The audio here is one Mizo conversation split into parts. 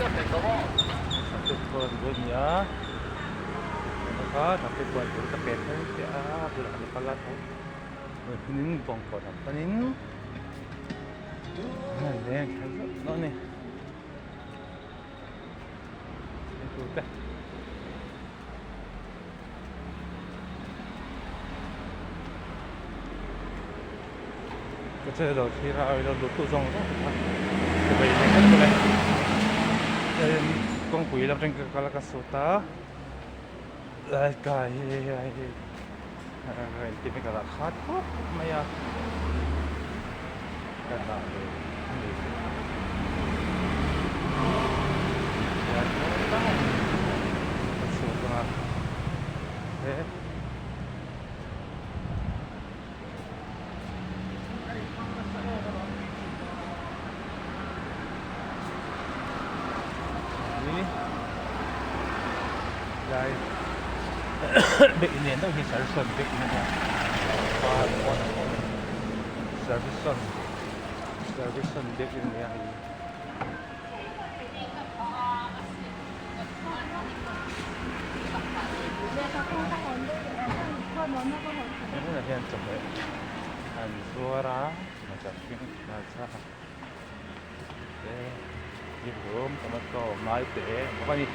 Traffic kawn bul a ni a bawk a traffic kawn bul ka pet thleng chiah a a bulah an kal a tho hianin bawngkawn lam panin an leng thla zauh zauh a ni te. Ka che lo thlir a ilo lut tu zawng zawng te kha ka bei leh vek bawk e hei kawngpui lam atangin ka kal a ka sut a lai kai hi hei hi engtin nge ka lah khat khawp mai a ka dah ve a ni ka sut anga he. Lai bag nen deuh hi service bag in ania var pawn a awm service service bag in ania hei. He hmunah hian chawhmeh an zuar a hmarcha hring hmarcha te zikhlum tomato mai te a awm bawk a ni.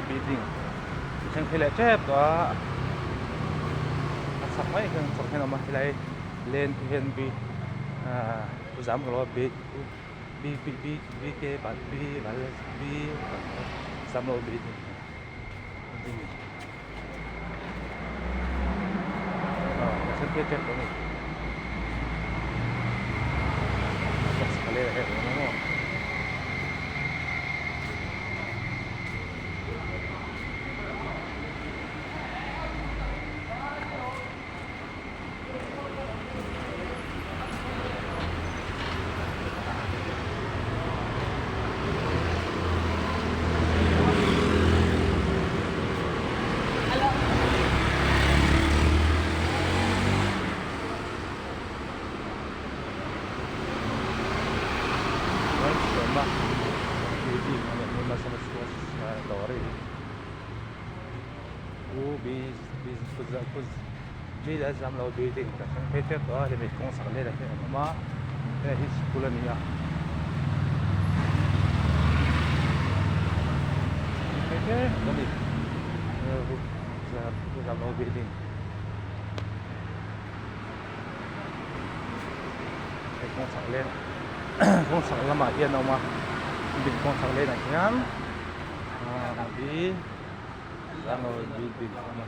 Building thleng phei leh tep tawh a a chhak mai hian chhak hian a awm a helai lane te hian bi ahh zam ka lo a bi b b b b k b b zam lo building aw ka thleng phei tep tawh a ni escalator hi a awm a maw. Building ka thleng phei tep tawh a hemi kawng chhak leh lah hian an awm a hei hi school a ni a phei tep a ni building hei kawng chhak leh kawng chhak lamah hian a awm a kawng chhak leh ah hian building a awm a.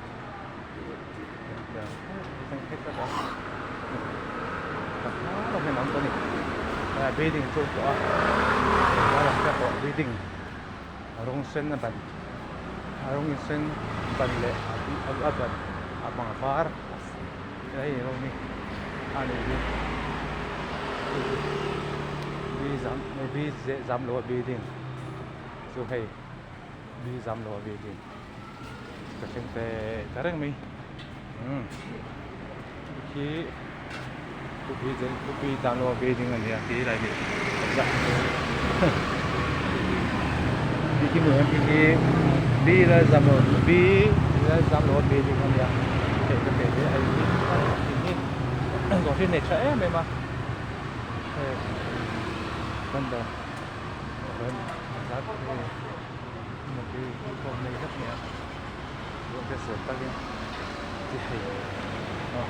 Building chu pawh a building rawng sen a ban a rawng sen ban leh a ban a bang var hei rawng hi a nih hi bi zam lo a building chu hei bi zam lo a building. Ka thleng ve ta reng mai umm khi Pupi Zalo building a ni a khi lai hi khi hmuh khi hi B Lalzamlo B Lalzamlo building a ni a hei ka hriat hi a hi zawng hi nei tha em em a hei thunder. te siam takin ti hei aw.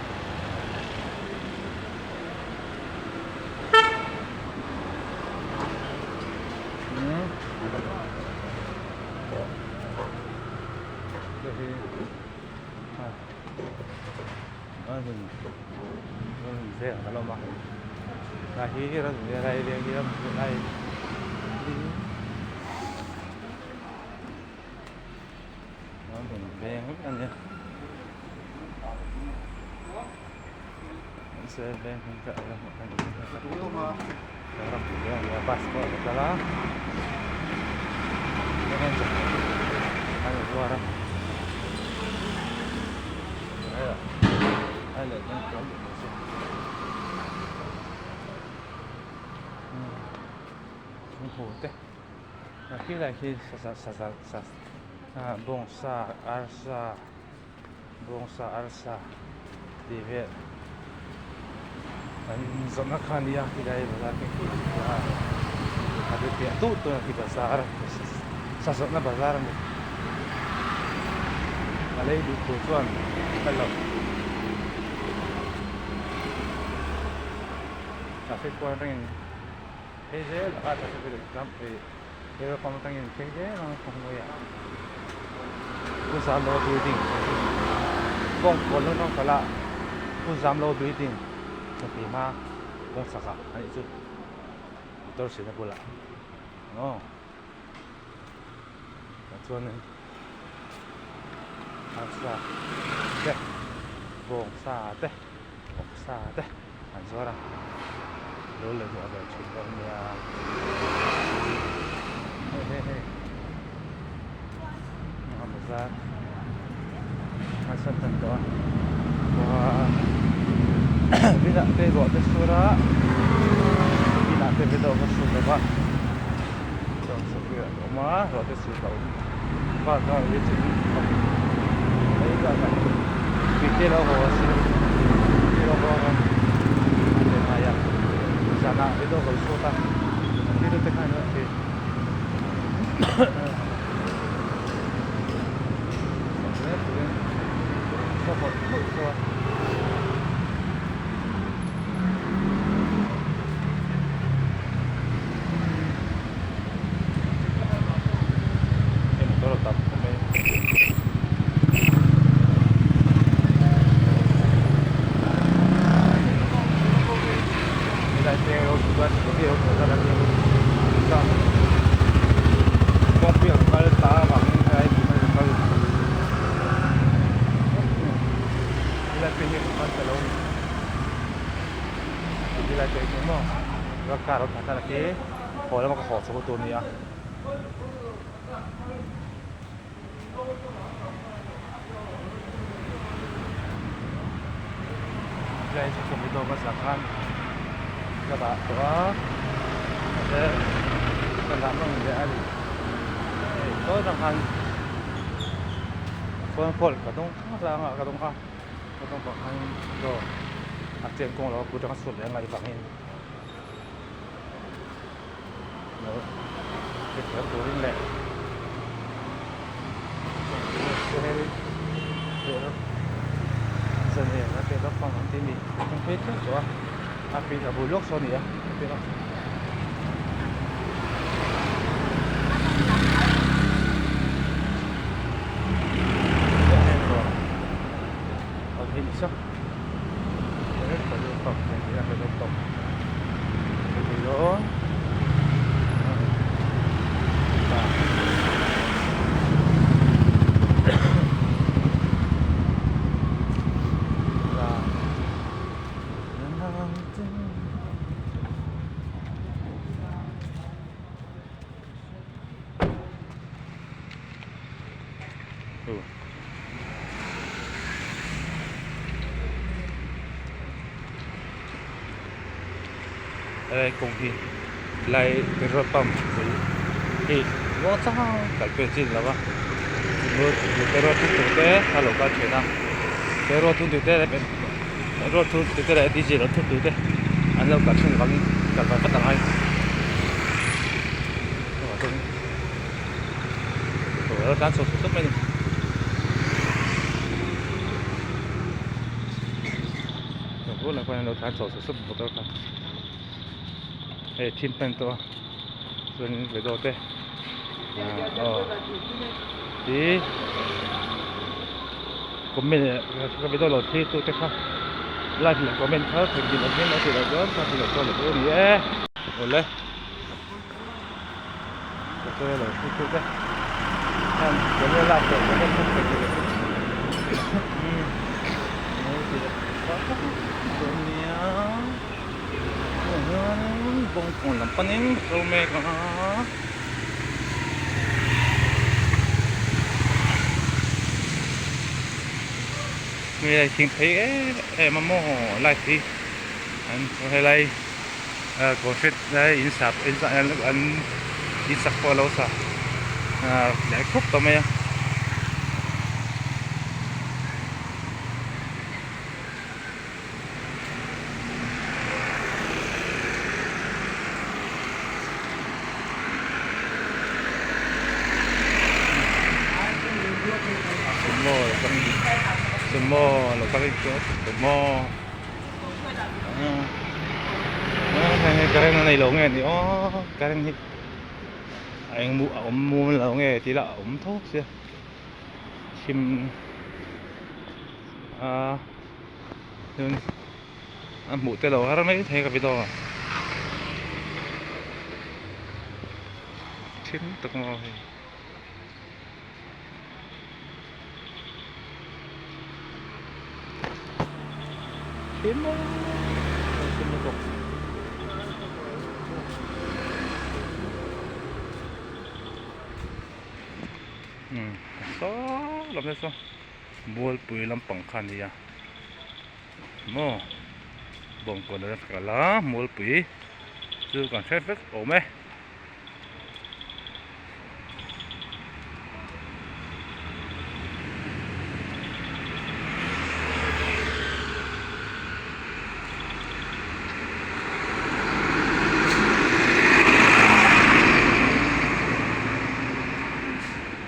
Te hi a rawn rawn veng a lawm a lai hi rawn lai veng hi ram lai hi rawn veng vek a nia mahse veng hi ka ram veng a nia bus pawh a kal a an zuar a. Khilai khi bawngsa arsa bawngsa arsa tih vel an zawrhna kha a nia khilai bazar te khi a ri piah deuh tawh a khi bazar sa zawrhna bazar a ni a lei duh tur chuan ka lo traffic pawh atangin phei zel a traffic petrol pump atangin phei zel ang a hnuaiah Pu Zamlo building kawngkawn lam ram kal a Pu Zamlo building ka ti hma kawng chhak ah a nih chu motor silna bulah aw tah chuanin arsa te bawngsa te vawksa te an zuar a lo lei hmuh a ve thin bawk nia hei hei hei a bazar a sawn tan tawh a vinah te ruah te sur a vinah te video ka shoot lova chuan sawhri a awm a ruah te sur a awm Hei motor a tam khawp mai helai te kawngpui an kal ta avangin helai tuna an kal helai te hi an kal ta lo a ni helai te hi maw car a thlan a khi haw lama ka haw chho tur a ni a. Helai chu tomato hmasa khan ka dah tawh a mahse ka dah nawm leh a ni hei sawi atang khan phone call ka dawng khang a ka dawng a ka dawng pah khan a chen kawng lo a kut atanga chhuat leh a ngaih vangin. Lo hrethiam turin leh zan a petrol pump an tih a ni an phei teuh tawh a a piah a bul lawk sawn a ni a a piah lawk petrol pump an tih a petrol pump. Helai kawng hi helai petrol pump bul hi muang chang kal phei chi ni lo va petrol thun tur te a lo kal thin a petrol thun tur te leh petrol thun tur te leh diesel thun tur te an lo kal thin vangin kal ve vat a ngai a lo tlan chho sup sup mai a ni. bulah khuan an lo tlan chho sup sup motor kha hei thim hman tawh a chuanin video te ah aw ih comment ka video lo thlir tu te kha like leh comment kha theihnghilh ang hian a tih loh chuan ka ti loh chuan a ni e awle. Bawngkawn lam panin ka kal mek a. Hei thing phei em em a maw light hi an helai. Concrete in sak in sak an in sak pawh a lo sa leh khup tawh mai a. Sumo sumo lo kal in sumo. Current a nei lo nge ni aw current hi a eng mu a awm mumal lo nge tih lah a awm tho sia thim a chuan a hmuh te lo har mai thei ka video thim tak maw hei. Saw lam te saw Bualpui lampang kha a ni a maw bawngkawn a kal a Mualpui chu kan hre vek awm e.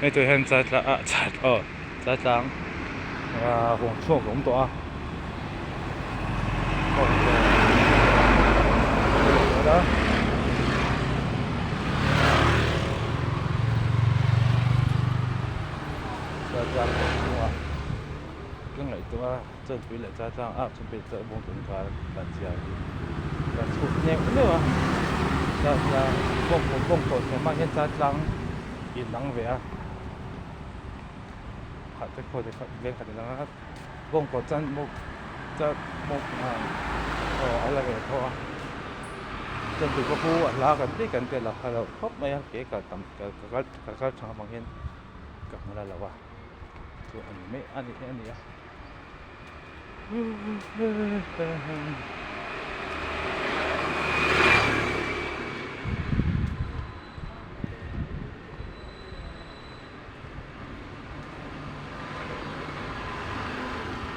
Hei tûr hian chatla ah chat aw chatlang ah huang chhuak a awm tawh a chatlang huang chhungah ka ngaihtuah a chawnpui leh chatlang ah chawnpui leh bawng tun kar kan chhiar hi kan chhuk neuh neuh a chatlang bawng bawng tawh hnem ah hian chatlang inang ve a khat te khaw te khat veng khat inang a. Bawngkaw chan bawk chat bawk aw a la ve tho a chuan tui pawh khu a hla kan tih kan tel a kha lo khawp mai a ke kal tam ka kal ka kal tha avang hian ka hmu la lo a chu a ni mai a ni a ni a.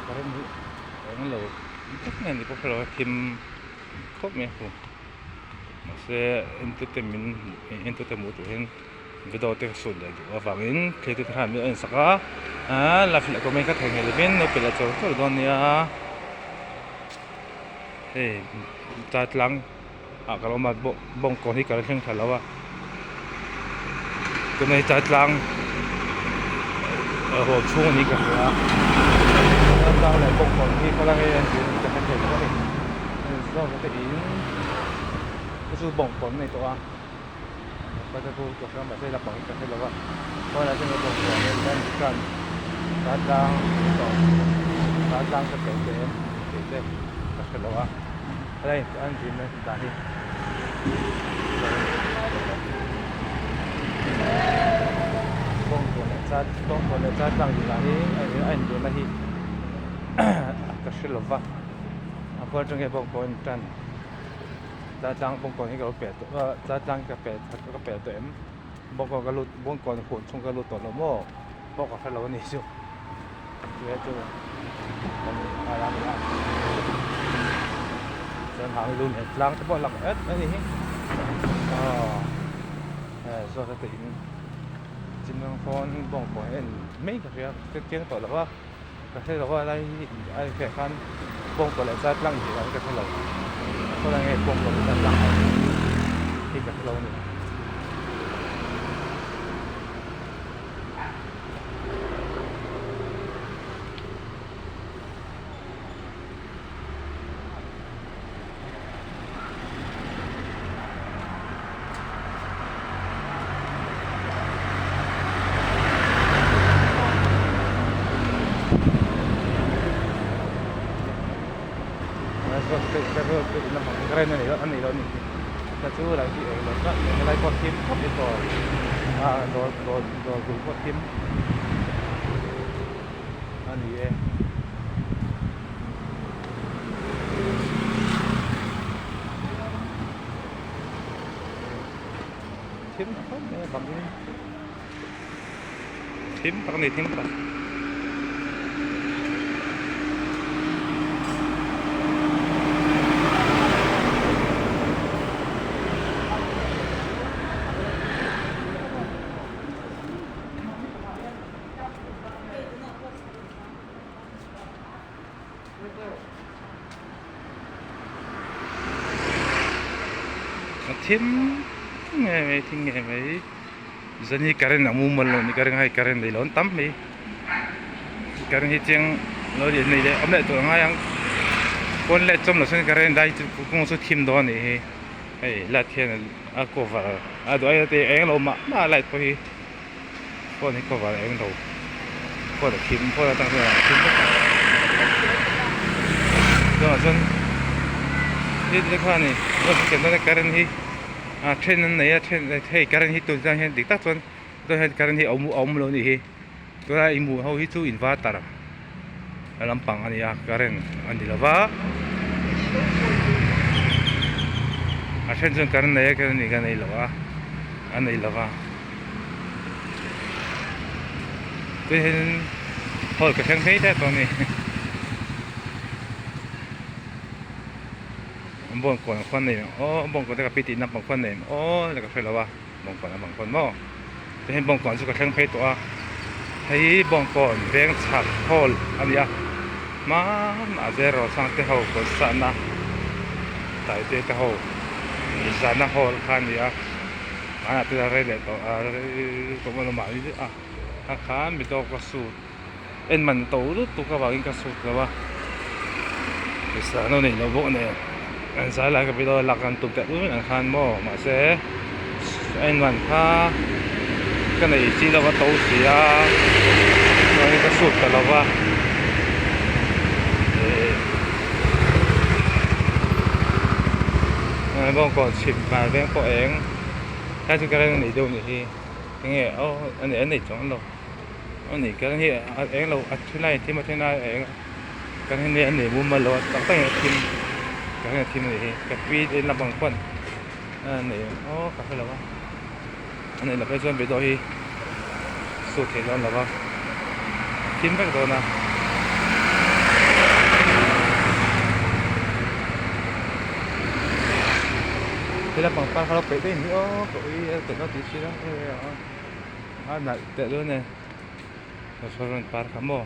Current hi a eng lo vek nge ni pawh hre lo a thim khawp mai a hmu mahse entertainment entertainment hmuh tur hian video te ka shoot leh duh avangin thil te khan min en sak a aaa like leh comment kha theihnghilh lovin lo pe leh chawr chawr dawn nia hei chatlang. ah ka lo awm a bawngkawn hi ka la thleng thla lo a tunah hi chatlang haw chhung a ni ka hria a chatlang leh bawngkawn hi khawlai nge an tih ka hre thei lo a ni zawk te in chu chu bawngkawn a ni tawh a ka hria mahse lampang hi ka hre lo a khawlai chu bawngkawn a chatlang chatlang ka tel te em tih te ka hre lo a. Helai an zin na dan hi bawngkawn leh chat bawngkawn leh chat tlang zin lah hi a in duhna hi ka hre lo va a khawl atang hian bawngkawn tan chat tlang bawngkawn hi ka lo pel tawh a chat tlang ka pel ka pel tawh em bawngkawn ka lut bawngkawn huan chhung ka lut tawh lo maw pawh ka hre lo a ni chu. Chuan hang lun leh tlang te pawh a lang et a ni hi aw hei zawt a te in chingrang fawn bawngkawn en mai ka hria ka chiang tawh lo a. Ka hre lo a lai hi a infiah khan bawngkaw leh chai tlang tih dan ka hre lo khaw nge bawngkaw leh chai tlang ang hi ka hre lo a ni. A ni e. Thim khawp mai a bang in thim tak a ni thim tak. A thim ngei mai thim ngei mai zan hi current a mumal lo ni ka ring a hei current nei lo an tam mai current hi chiang lo lian nei leh awm leh tur a ngai ang pawn leh chawm lo chuan current dai chu kawng chu thim dawn a nih hi hei light hian a cover a duh ai te eng lo mah mah a light pawh hi. Phone hi cover a eng lo phone a thim phone atang chuan a thim vek a chuvangah chuan thil te kha a ni current hi a then an nei a then hei current hi tun chuan hian dik tak chuan tunah hian current hi a awm a awm lo a nih hi tuna i hmuh ho hi chu inverter a lampang a ni a current a ni lo va a then chuan current nei a current nih ka nei lo a a nei lo va. Tui hian hall ka thleng phei tep a ni bawngkawn a khuan nei ang aw bawngkawn te ka pi tih naupang khuan nei ang aw ka hre lo a bawngkawn a bang khuan maw tui hian bawngkawn chu ka thleng phei tawh a hei bawngkawn veng chhak hall a ni a hmanah zero sang te ho kawt sahna taite te ho zahna hall kha a ni a. Hmanah te rei leh tawh a rei tawh maw lamah ni a a khan mi dawk ka sut en man to lutuk avangin ka sut lo a pawisa an lo nei lo bawk nen an zai lai ka video lak an tum teh ul ang khan maw mahse en man kha ka nei si lo a to si a chuanin ka sut ta lo va ih bawngkawn chhip hmar veng pawh eng. Helai chu current a nei deuh a nih hi enge aw a nei a nei chuang lo a ni current hi a eng lo a then lai a thim a then lai a eng a current hi a nei mumal lo a tak tak in a thim current a thim a nih hi ka pi te lampang pawn a nei ang aw ka hre lo a a neih loh phei chuan video hi sut theih dawn lo va a thim vek dawn a. Helai pangpar kha lo peih daih ni aw ka ui a peih dawn tih si lo a nalh teh dawn e restaurant par kha maw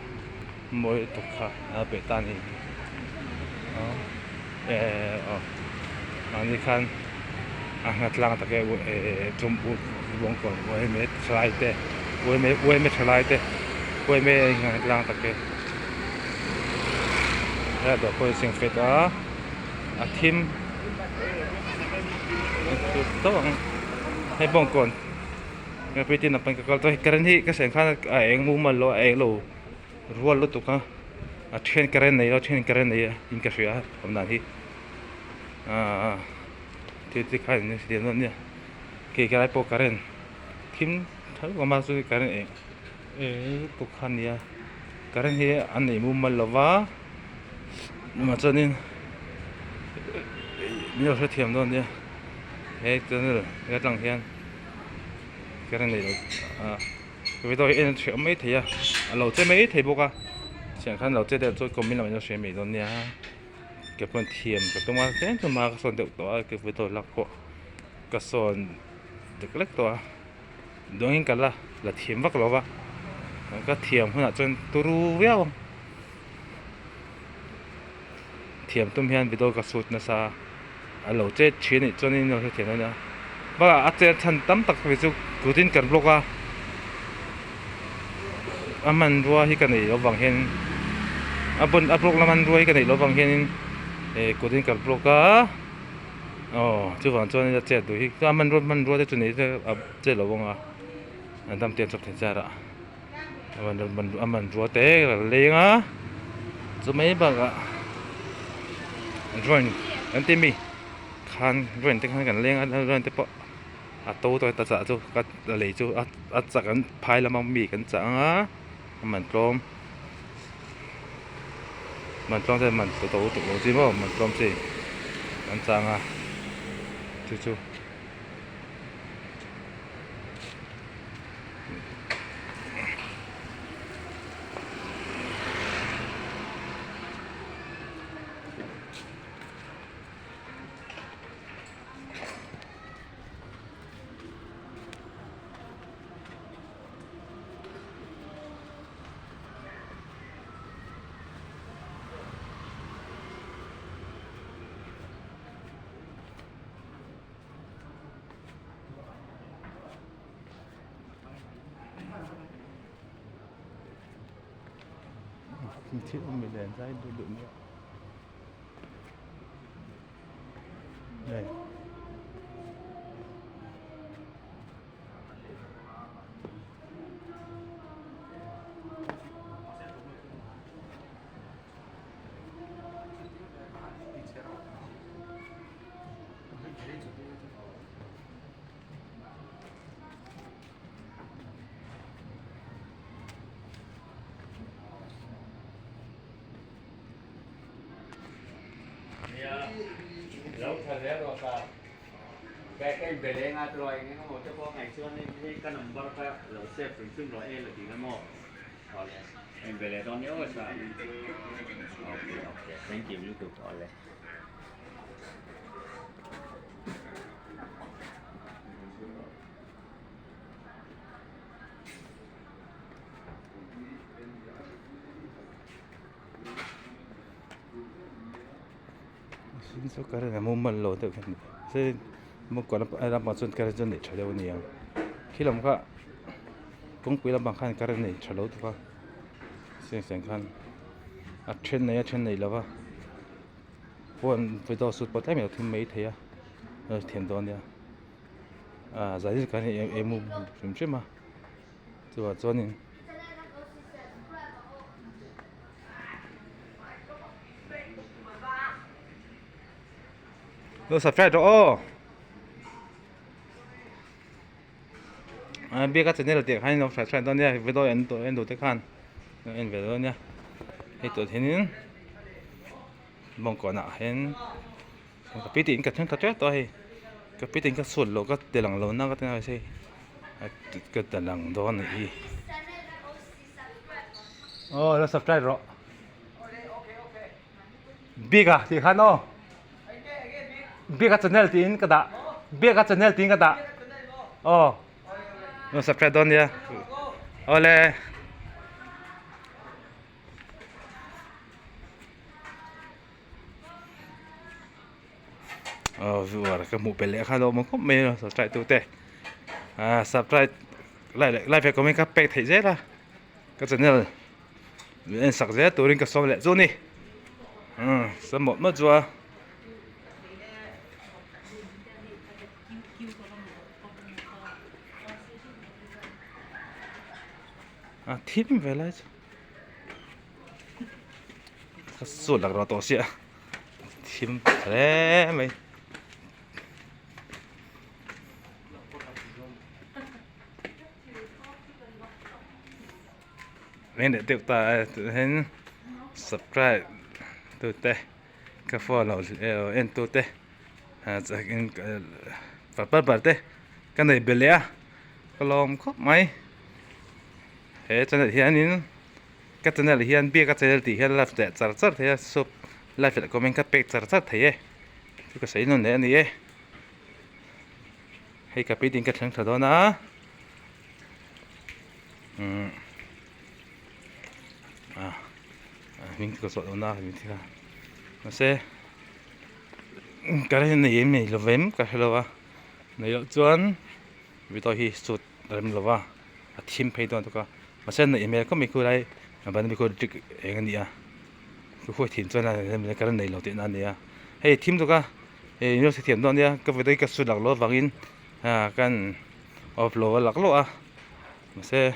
mawi lutuk kha a peih ta a ni aw mahni khan a nghat tlang tak e thalai te uaime thalai te uaime a innghat tlang tak e helai dawr pawh hi a singfet a. A thim tawh ang hei bawngkawn ka kal tawh a current hi ka sen khan a eng mumal lo a eng lo rual lutuk a a then current nei lo a then current nei a in ka hria a awm dan hi ahh thil te kha in hriat dawn nia kei ka lai pawh current thim tho a awm a chu current eng eng lutuk kha a nia current hi an nei mumal lo va. Tunah chuanin min lo hrethiam dawn nia he channel he atang hian ka la nei lo a video hi en a hriat mai thei a a lo che mai thei bawk a thian khan lo che deuh chuan comment lamah in lo hre mai dawn nia ke pawn thiam ka tum a tlem tlem a ka sawn deuh tawh a ke video lak pawh ka sawn lek lek tawh a. Dawngin ka la la thiam vak lo va, ka thiam hunah chuan turu viau ang. Thiam tum hian video ka shoot nasa a lo chet thin anih chuan in lo hrethiam dawn nia bakah a chet chhan tam tak hi chu kutin kan block a a hmanrua hi ka neih loh vang hian a bun a block na hmanrua hi ka neih loh vang hianin eh kutin kan block a aw chuvang chuan a chet duh hi a hmanrua hmanrua te chu nei se a chet lo ang a an dam te an chawp thei char a. A hmanrua te a leng a chu mai bakah drawing kan tih mi khan drawing te khan kan leng a drawing te pawh a to tawh ta chah chu ka lei chu a chak an phai lama mi kan chah ang a a man tlawm man tlawm chuan man to lutuk lo chi maw man tlawm chi kan chah ang a chu chu. Thil awm lian zai duh duh mai a hei. Chu current a mumal lo deuh hian se lampang chuan current chu a nei tha deuh a ni ang khi lam kha kawngpui lampang khan current a nei tha lo tuk a seng khan a then nei a then nei lo va. Phone video shoot pawh tlem in a thim mai thei a a thiam dawn nia ah zan hi kan emu hrim hrim a chuvang chuanin lo subscribe rawh aw ah biaka channel tih khan in lo subscribe dawn nia video en tawh en duh te khan en ve dawn nia hei tawh hianin bawngkawnah hian ka pi tiin ka thleng ta tep tawh a hei ka pi tiin ka suat loh ka ti lang lo na ka ti hei ka ti lang dawn a nih hi aw lo subscribe rawh bik a tih khan aw bik a channel tiin ka dah bik a channel tiin ka dah aw lo subscribe dawn nia awle. Aw viewer ka hmuh belh leh kha lo awm khawp mai a subscribe tu te ah subscribe like leh like ve comment kha pek theih zel a ka channel min en sak zel turin ka sawm leh chu a ni umm sawm mawlh mawlh chu a. A thim ve lai chu ka sut lak rawh tawh sia thim hle mai. Eng leh deuh ta a hian subscribe tute ka follow en tute par te ka nei belh leh a ka lawm khawp mai he channel hianin ka channel hian biak a channel tih hian live leh char char thei a sub live leh comment kha pek char char thei e chu ka sawi nawn leh a ni e hei ka pi ding ka thleng tha dawn a umm ah hming chu ka zawh dawn a hming te kha. Mahse current nei em nei lo vem ka hre lo a nei loh chuan video hi shoot a rem lo va a thim phei dawn bawk a mahse neih hmel khawp mai khulai a ban ami khu dik eng a ni a chu khuai thim chuan a current nei lo tihna a ni a hei thim zawk a hei in lo hrethiam dawn nia ka video hi ka shoot lak loh avangin ah kan off lo a laklawh a mahse.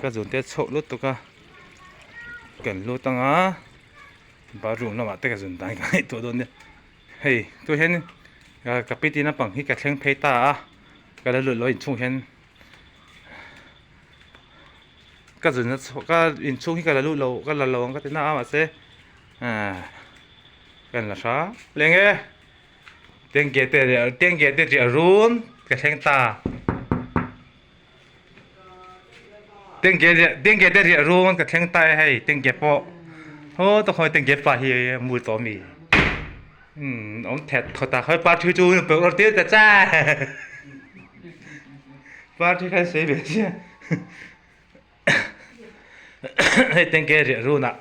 Ka zun te chhoh lutuk a kan lut anga bathroom lamah te ka zun dan ka ngaihtuah dawn nia hei tu hian ka pi tina pang hi ka thleng phei ta a ka la lut lo inchhung hian ka zun chhoh ka inchhung hi ka la lut lo ka la lo ang ka ti na a mahse ah kan la hram leng e. Tengge te tengge te riah run ka thleng ta. Tengge tengge te riah run ka thleng ta e hei tengge pawh haw tawk hawi tengge pa hi a mu tawh ami umm awm thet thawt a khawi party chu pe rawh tir ta cha party khan sawi ve sia hei tengge riah run ah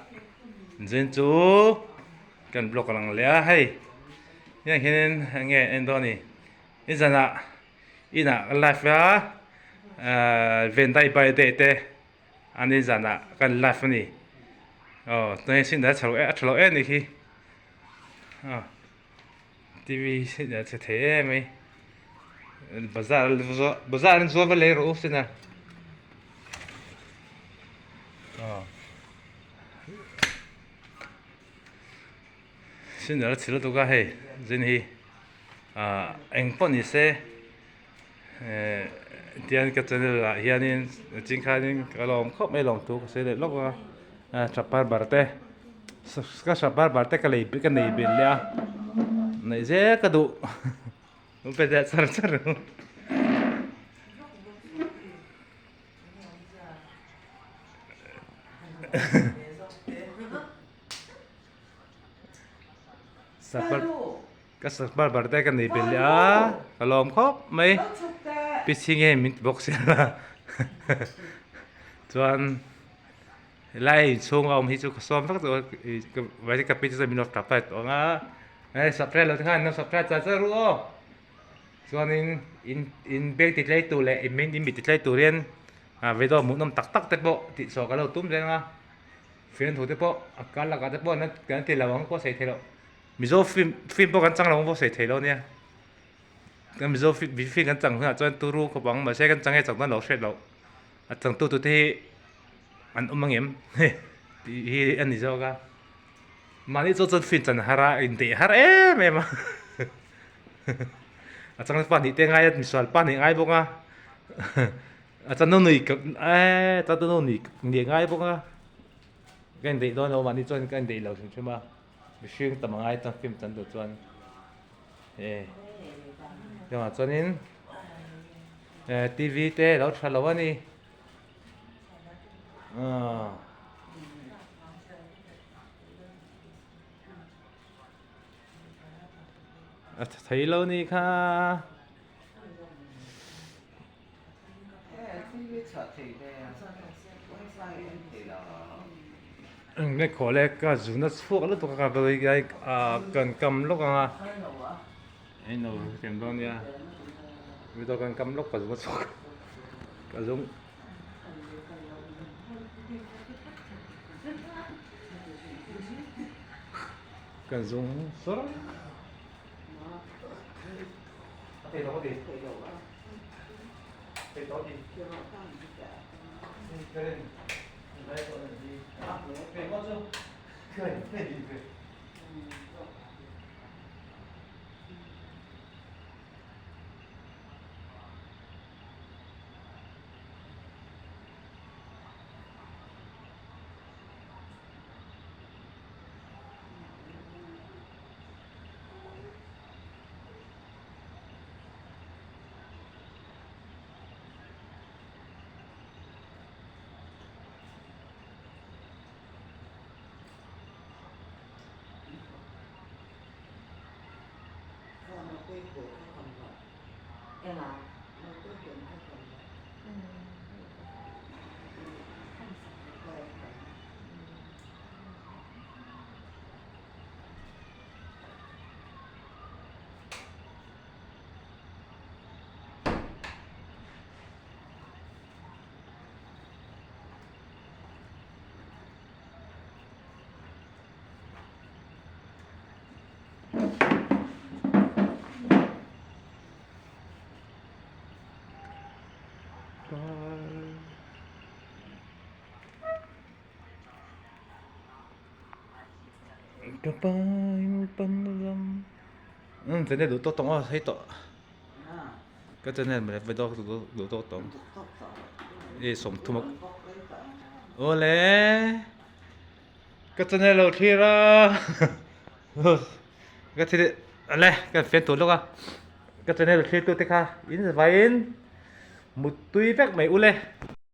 zin chu kan block ang leh a hei heng hian enge en dawn a ni nizan ah. Inah ka live a Vendai birthday te a ni zanah kan live a ni aw tunge sin a chho a tha lo em anih hi aw tv sin a chhe thei em mai bazar bazar an zuar va lei rawh u sin a aw sin a chhe lutuk a hei zin hi. Ahh eng pawh ni se ehh tian ka channel ah hianin ching khanin ka lawm khawp mai lawm thu ka sawi leh lawk a ah chapar bar te ka chapar bar te ka lei ka nei belh leh a neih zel ka duh pe leh char char ang. Ka safar bar te ka nei belh leh a ka lawm khawp mai pichhi nge min ti bawk sia chuan helai inchhung a awm hi chu ka sawm vak tawh a ka pi te chuan min lo tap tawh ang a hei subscribe lo te khan lo subscribe char char ru aw chuanin in in beng ti tlei tur leh in mi ti tlei turin video hmuhnawm tak tak te pawh tihchhuah ka lo tum reng a. Fiamthu te pawh a kal lakah te pawh kan ti lo ang pawh sawi thei loh. Mizo film film pawh kan chang lo ang pawh sawi thei lo ania. Kan Mizo film film kan chang hunah chuan turu khawp ang mahse kan chang nge chang dawn lo hriat loh. A changtu tute hi an awm ang em tih hi a ni zawk a. Mahni chu chuan film chan har a indeih har em em a. A chang pa hnih te ngai a misual pa hnih ngai bawk a. A chano nui ka eee chano nui nih ngai bawk a ka indeih dawn lo mahni chuan ka indeih lo hrim hrim a mihring tam angai chuan film chan tur chuan e chuvangah chuanin eh tv te a lo tha lo a ni ah. A tha thei lo ni kha. Nge khaw le ka zun a chhuak lutuk a ka kan kam lawk ang a eng lo kem dawn nia video kan kam lawk ka zun a chhuak ka zung kan zung sawr Ka pa in pan lam umm channel duh tawk tawng aw hei tawh ka channel mawle video duh tawk tawng e sawmthum a awle ka channel lo thlir a ka thil awle ka fian tur lawk a ka channel thlir tu te kha in vai in muttui vek mai ule.